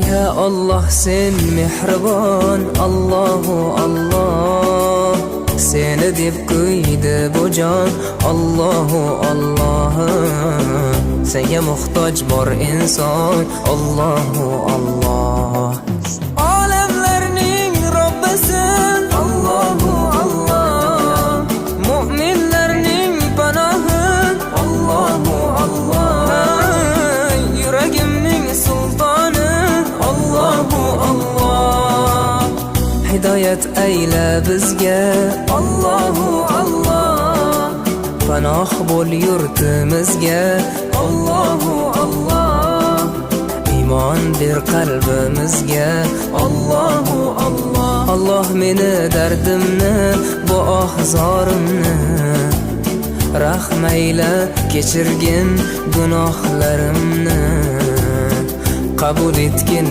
Ya Alloh, sen mehribon, Allohu Alloh. Seni deb kuydi bu jon, Allohu Alloh. Senga muhtoj bor inson, Allohu Alloh. Olamlarning Robbisi, Allohu Alloh. Mu'minlarning panohi, Allohu Alloh. Yuragimning sultoni, Allohu Alloh. Hidoyat ayla bizga, Allohu Alloh. Panoh bo'l yurtimizga, Allohu Alloh. Iymon ber qalbimizga, Allohu Alloh. Alloh, meni dardimni, bu oh zorimni rahm ayla, kechirgin gunohlarimni, qabul etgin.